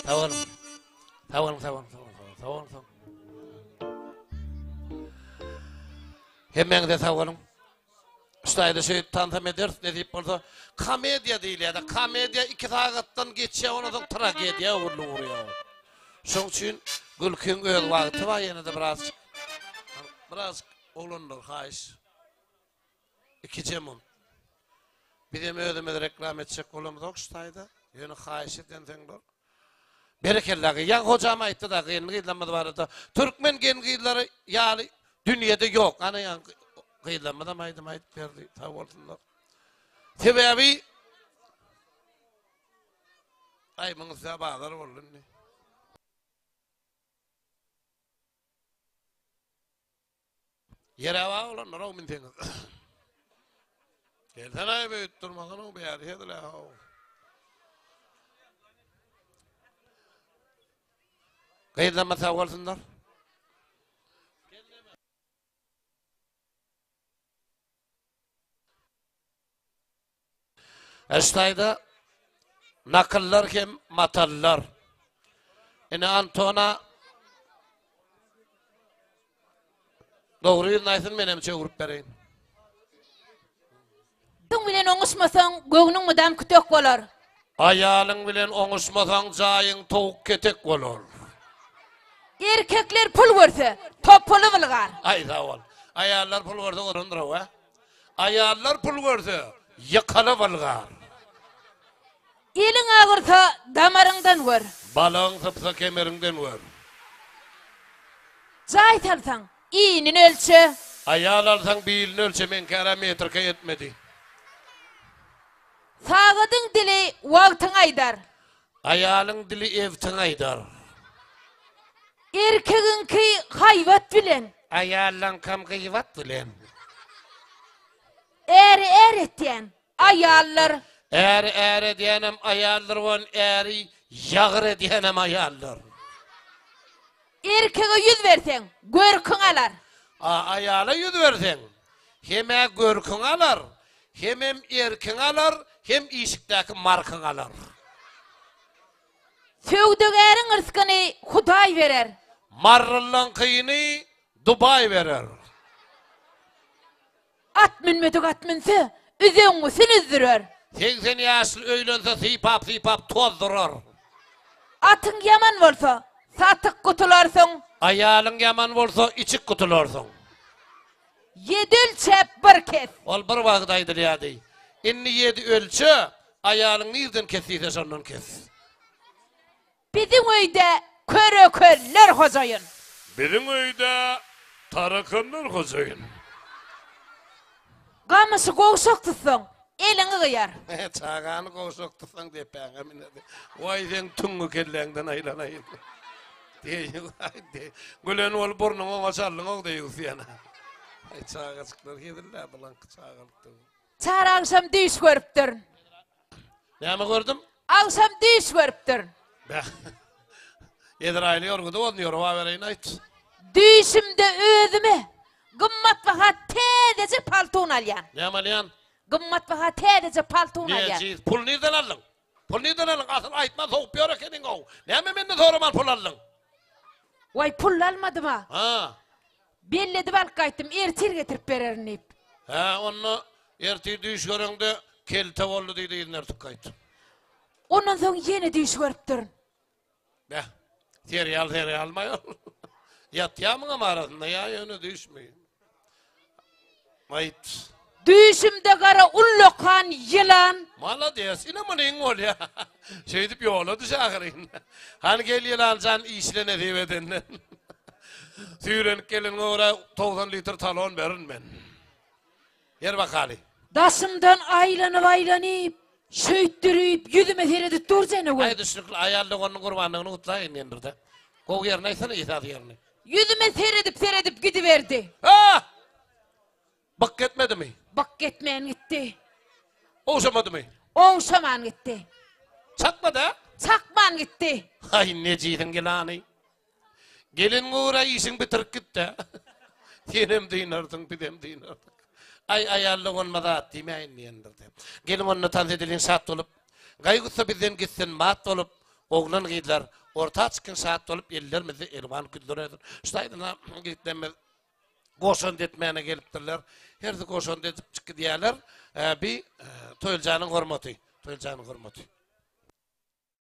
Sag boluň. Sag boluň, sag boluň, sag boluň, sag boluň, sag boluň. Hemmäňize sag boluň. Şu taýda şeýdip tansam ederis, nesip bolsa. Komediýa diýilýär-de, komediýa 2 sagatdan geçýär, ondan soň tragediýa öwrülip urýar. Şoň üçin gülkiň öz wagty bar, ýene-de biraz biraz oglanlar haýyş. Ikije munt. Bizem özümiz reklama etjek bolamyzok şu taýda. Ýöne haýyş edenseňler. Berekella gyz. Ýaňy hojam aýtdy da gelin gyzlarymyz barada. Türkmen gelin gyzlary ýaly dünýede ýok. Ana ýaňy gyzlarymyzam aýdym aýdyp berdi. Sag bolsunlar. Sebäbi Aý muň üstüne bazar boldy indi. Ýere bar oglanlar-ow münseňiz. Gelsene beýdip durmasana bäri hezil-ä-how. Gyzlarymyz sag bolsunlar. Eştaýda nakyllar hem matallar. Ine Antona dogry ýüzüni aýtsyn menem çöwrüp bereýin. Aýalyň bilen oňuşmasaň, göwnüň mydam kütek bolar. Aýalyň bilen oňuşmasaň, jaýyň towuk ketek bolar. Erkekler pul görse, topuly bylgar. Aý sag bol. Aýallar pul görse oturandyr-ow, a? Aýallar pul görse, ýykylyp ylgar. Eliň agyrsa, damaryňdan gör. Balygyň sypsa, kemeriňden gör. Jaý salsaň, inini ölçe. Aýal alsaň, bilini ölçe, meňkärä metrka ýetmedi. Sagadyň dili wagtyňy aýdar. Aýalyň dili ebtiňi aýdar. Erkegiňki haýbat bilen. Aýallaňkam gybat bilen. Äri är etýän, aýaldyr. Äri är edýänem aýaldyr wan äri ýagyr edýänem aýaldyr. Erkege ýüz berseň, görküňi alar. A aýala ýüz berseň, hem-ä görküňi alar, hemem erkiňi alar, hem işikdäki markyňy alar. Söwdagäriň ryskyny Hudaý berer. Marryllaňkyny Dubaý berer. At münmedik at münse, üzeňňisini üzdürer. 80 ýaşly öýlense sypap-sypap tozdurar. Atyň ýaman bolsa, satyk gutularsyň. Aýalyň ýaman bolsa, içik gutularsyň. Ýedi ölçäp bir kes. Ol bir wagt aýdylýardy. Indi ýedi ölçe, aýalyň nirden kes diýse şondan kes. Biziň öýde körekeller hojaýyn. Biziň öýde tarakanlar hojaýyn. Gamyşy gowşak tutsaň, eliňi gyýar. Çagany gowşak tutsaň depäňe miner. Waý seň tüňňi kelläňden aýlanaýyn. Deý, gülen bolup burnuňy oňa çaldyň-ow deýýus ýene. Aý çagajyklar hezil-dä bulaňky çagalykda. Çary agşam düýş görüpdirin. Näme gördüm? Agşam düýş görüpdirin. Bäh. Ezraýyly ýorgudy bolsun, ýorba bereýin aýt. Düýşümde özüme gymmatbaha täzeje paltun alýan. Näme alýan? Gymmatbaha täzeje paltun alýan. Nejis, pul nirden aldyň? Pul nirden aldyň? Asyl aýtman sowup ýör ekeniň-ow. Näme menden soraman pul aldyň? Waý, pul almadym-a. Ha. Belledip alyp gaýtdym, ertir getirip bererin diýip. Hä, onda ertir düýş göreňde kelte boldy diý-de yzyna ertip gaýt. Ondan soň ýene düýş görüpdirin. Beh, serial serialmy aýol? Ýatýamyňam arasynda ýa ýöne düýşmi? Aýt. Düýşümde gara ullakan ýylan. Malades, ine munyň bolýa. Şeýdip ýola düş ahyryn. Hany gel ýylan jan işle nesip edenden. Süýrenip geleniňe görä 90 litr talon berin men. Ber bakaly. Daşymdan aýlanyp-aýlanyp, şöýtdirip, ýüzüme seredip dur jenewür. Aý düşnükli aýal doganynyň gurbanlygyny gutlaýyn ýendirde. Gowy ýerini aýtsana esasy ýerini. Ýüzüme seredip-seredip gidiberdi. Ah! Byk etmedimi? Byk etmän gitdi. Ogşamadymy? Ogşaman gitdi. Çakmady-a? Çakman gitdi. Haý, nejisiň ýylany. Geleniňe görä işiňi bitirip git-dä. Senem dynarsyň, bizem dynardyk. Aý, aýal doganma zat diýmäýin diýendir-de. Geliň onda tans edeliň şat bolup. Gaýgy-gussa bizden gitsin mat bolup. Oglan gyzlar orta çykyň şat bolup ellerimizde elwan güller ösün. Şu taýdan ýigitlerimiz goşant etmäne gelipdirler. Hersi goşant edip çykyp gidýärler. Bi Toýuljanyň hormaty. Toýuljanyň hormaty.